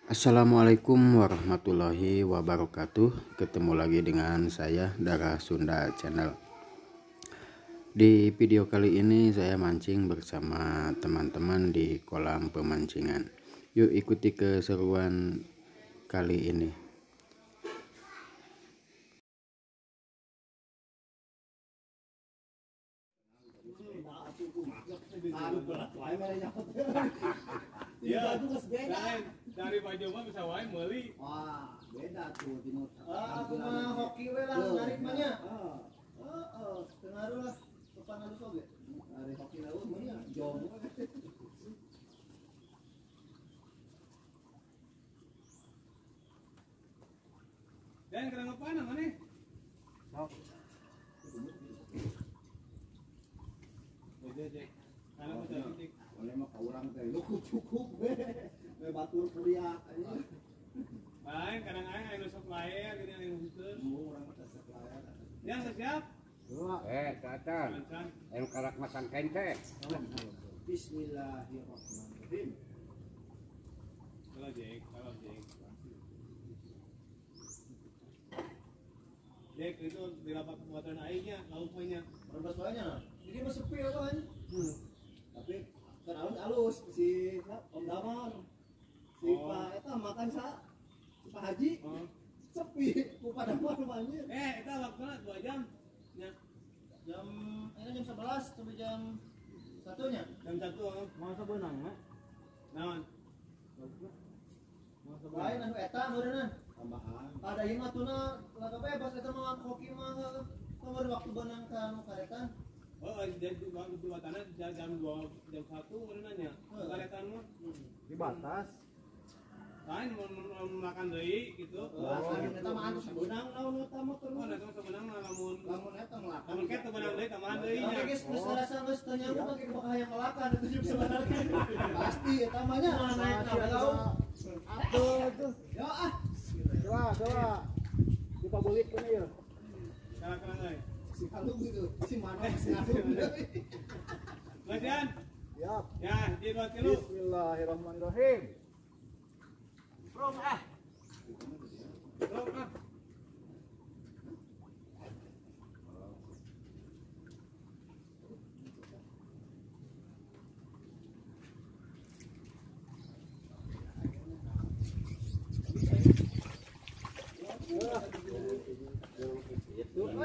Assalamualaikum warahmatullahi wabarakatuh. Ketemu lagi dengan saya Darah Sunda Channel. Di video kali ini saya mancing bersama teman-teman di kolam pemancingan. Yuk ikuti keseruan kali ini. Ya, dari baju mah bisa wae meuli. Wah, beda tuh di mah hoki we lah narik mah nya. Heeh, pengaruh lah kepan halus oge. Ari hoki laut mah nya jong. Dan kenapa panah maneh? Sok. Boleh mah ka urang teh cukup we. We batur kuliah anjing. Lain kadang aing aya nu sok laer gini aya nu henteu. Urang mah teh sok laer. Yang siap? Cacan. Anu karak masang kente. Bismillahirrahmanirrahim. Kalau Jack, kalau Jack. Jack itu di lapak buatan aingnya, lauknya. Rebas wae nya. Jadi mah sepi apa kan? Tapi kan alus-alus si Om Damar. Si Pak eta makan sa si Pak Haji. Sepi ku Pak Damar anjir. Eta waktuna 2 jam. Nya. Jam ini jam 11 sampai jam 1-nya. Jam 1 masa beunang mah. Naon? Lain anu eta meureunna. Tambahan. Ada ieu mah tuna laga bebas eta mah hoki mah nomor waktu beunang ka anu karetan. Oh, jadi waktu tanah jam 2 jam 1 meureunna nya. Karetan mah di batas. Lain mun makan deui gitu. Oh, eta mah anu sabeunang naon eta mah terus. Oh, eta mah sabeunang lamun lamun eta melakan. Lamun kitu beunang deui tambahan deui nya. Tapi geus geus rasa geus teu nyambung lagi bakal hayang melakan itu juga sebenarnya. Pasti eta mah nya. Naik na tahu. Atuh. Ya ah. Coba, coba. Dipabulik kuna ieu. Kalah-kalah euy. Si halung gitu, si mana si halung. Mas Yan. Siap. Ya, di 2 kilo. Bismillahirrahmanirrahim. Bro ah. Bro ah.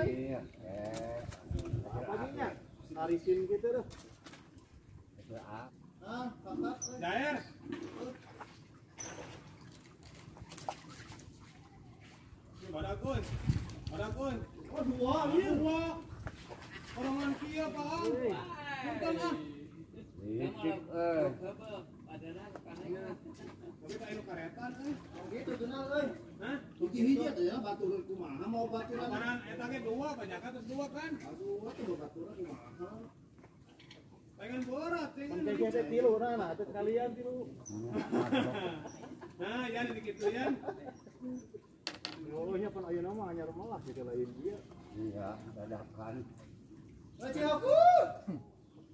Iya. Apa narisin gitu tuh. Ah, kakak. Jair. Badakun. Badakun. Oh, dua ieu. Dua. Orangan kieu paham. Punten ah. Licik euy. Tapi tak anu karetan euy. Oh gitu tunal euy. Hah? Hiji-hiji atuh ya batur kumaha mau baturan. Apaan eta ge dua banyak terus dua kan? Aduh, atuh baturan kumaha. Pengen borat cenah. Pengen teh tilu nah, atuh kalian tilu. Nah, yan dikitu yan. Olohnya pan ayeuna mah anyar malah gitu lain dia. Iya, dadakan. Wajah aku.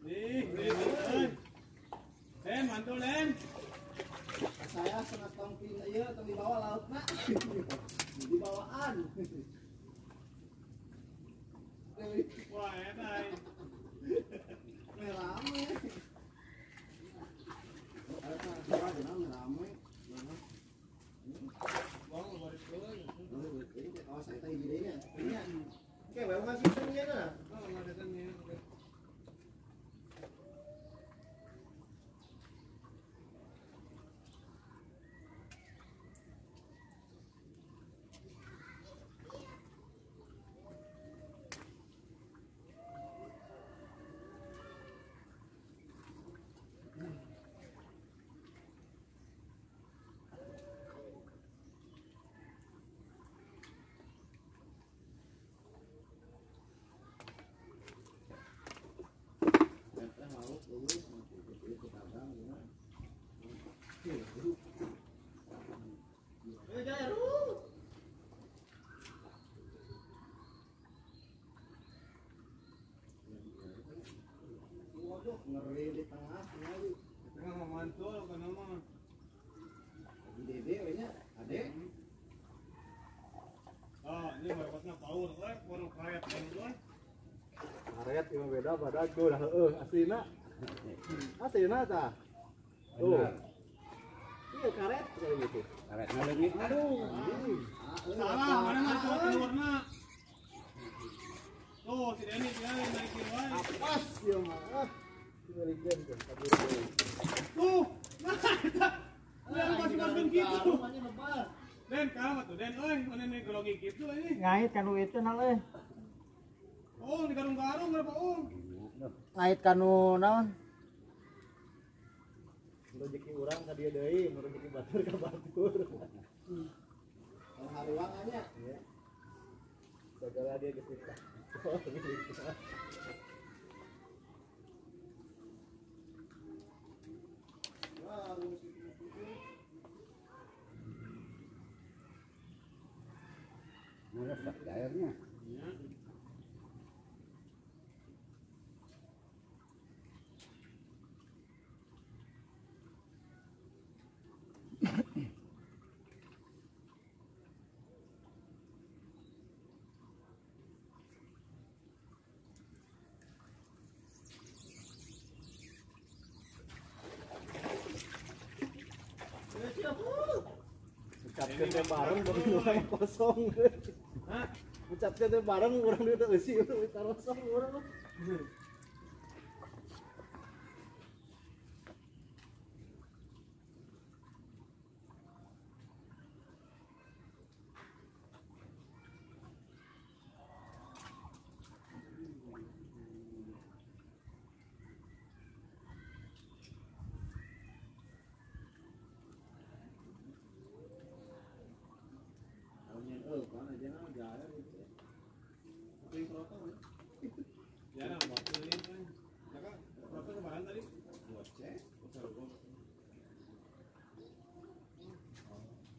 Nih, nih. Den, mantul Den. Saya sangat tongping ieu tong dibawa lautna. Dibawaan. Wah, eta. Rame. Rame. Oh, saya tadi gini nya. Oke, bae ngasih teh nya. Oh, ada nya. Karet ieu beda badag tuh dah heueuh aslina. Aslina tah. Tuh. Iya karet kayak gitu. Karetna leungit. Aduh. Salah, mana mah keluarna. Tuh, si Denny dia naik wae. Apas ieu mah. Dibelikeun tuh kabur deui. Tuh. Nah, eta. Udah masuk-masukin gitu. Den, kalah tuh Den euy, mana nih grogi gitu ini. Ngait kanu itu nal euy. Oh, di garung-garung berapa om? Ngait kanu naon? Rezeki urang ka dieu deui, mun rezeki batur ka batur. Kalau haruang nya. Iya. Segala dia geus kita. Wah, meresap airnya. Ucapkeun teh bareng orang kosong. Hah? Ucapkeun teh bareng urang udah eusi udah kosong urang.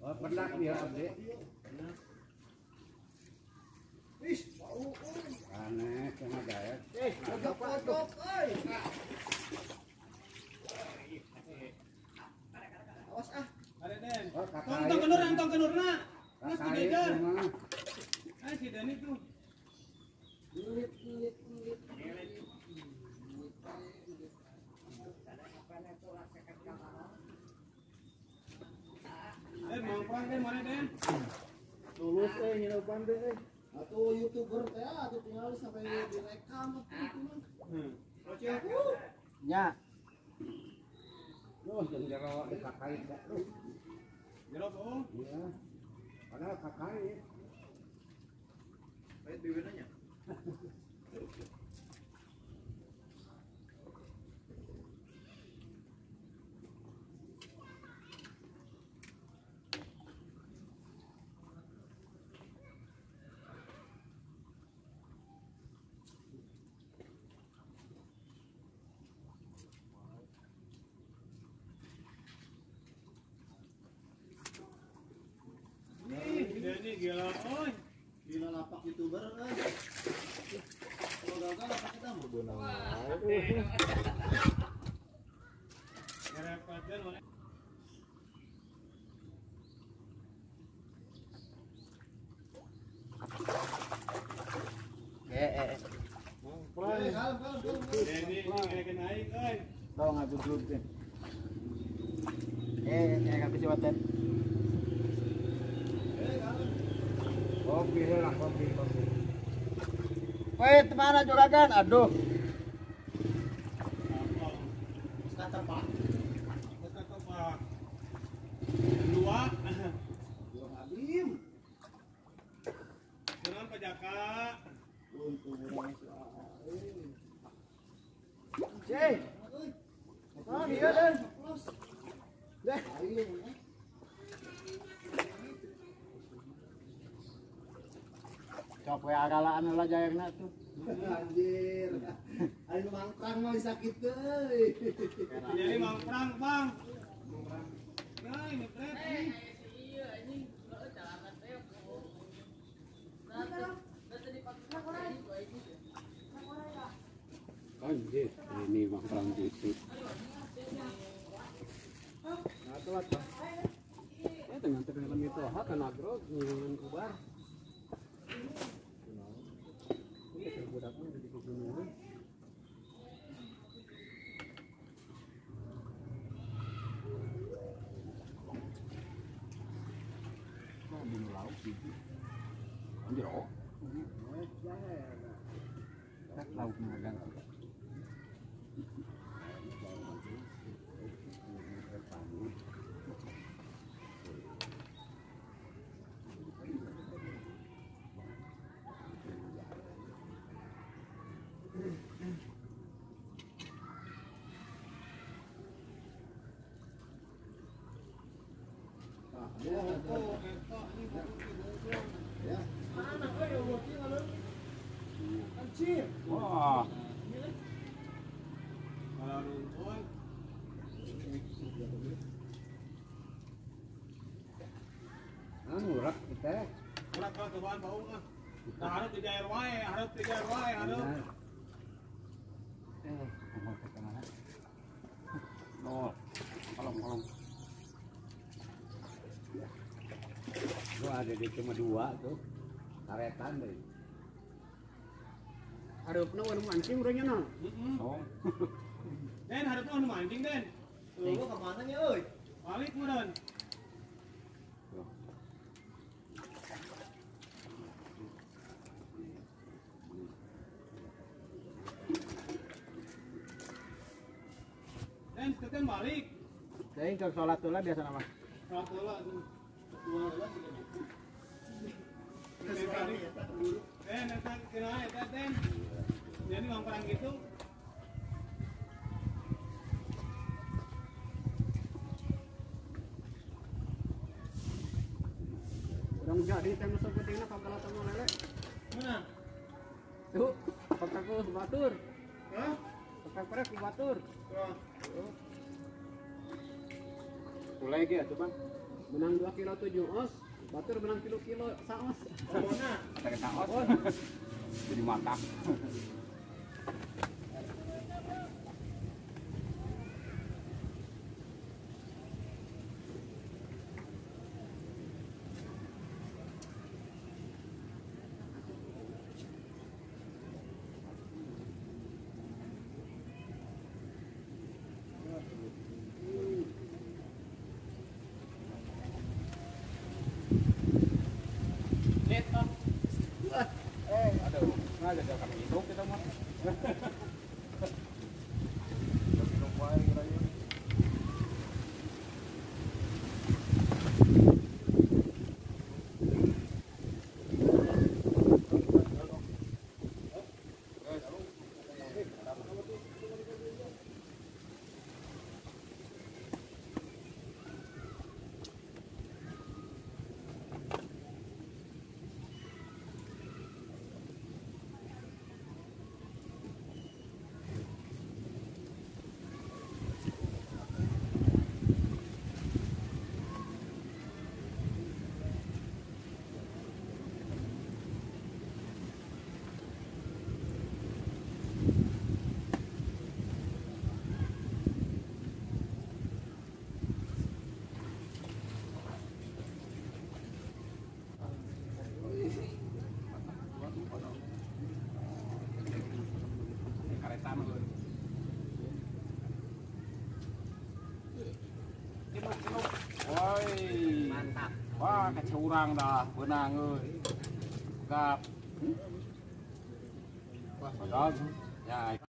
Oh, pendak dia abdi. Ih, bau euy. Aneh sama gaet. Eh, kodok-kodok euy. Awas ah. Ada Den. Tong kenur, tong kenurna. Mas digeger. Ah, si Dani tuh. Ngelit, ngelit, ngelit. Den, mau perang Den, mana Den? Lulus ngineupan teh. Atuh YouTuber teh atuh tinggal sampai direkam atuh itu mah. Nya. Duh, jeung jero dikakait tuh. Jero bohong? Iya. Padahal kakait. Pahit bibirnya nya. Ini gila, oi. Gila lapak YouTuber euy. Kalau gagal lapak kita mah beunang. Ngerepotin mana? Ini kena naik euy. Tong ngaguglug teh. Kayak si Waten. Kopi lah, kopi, kopi. Woi, mana juragan? Aduh. Kata Pak. Kata Pak. Dua. Dua Habib. Dengan Pak Jaka. Untung urang si AA. Cek. Ah, iya Den. Deh. Sok we aralaan lah jairna tuh. Anjir. Ayo mangprang mah bisa kitu euy. Jadi mangprang, Bang. Nah, ini pret. Iya, ini celana teh. Anjir, ini mangprang gitu. Nah, telat, Bang. Ya, dengan film itu hak kan agro ngingun ubar. Ini budaknya jadi kegunungan. Jero. Tak lauk magang. Wah. Urak kita. Urak ka cobaan bau ah. Nah, harap di daerah wae, harap di daerah wae, harap. Mau ke mana? Oh, kolong-kolong. Gua ada di cuma dua tuh. Karetan deh. Harapna anu mancing urangnya na. Heeh. Den harapna anu mancing den. Lu ke mana nya euy? Balik meureun. Den, teten balik. Teuing keur salat heula biasa mah. Salat heula. Den, eta kena eta den. Jadi bang perang gitu. Urang jadi teh masuk pentingna pagala sama lele. Mana? Tuh, pakaku batur. Hah? Pakaku batur. Wah. Mulai ge atuh, Bang. Menang 2 kilo 7 os, batur menang kilo-kilo saos. Mana? Kata saos. Jadi mantap. Aduh, nggak ada kami hidup kita mah. Hidup wae kiranya. Mantap. Wah, kacurang dah, benang euy. Gap. Wah, sedap. Ya.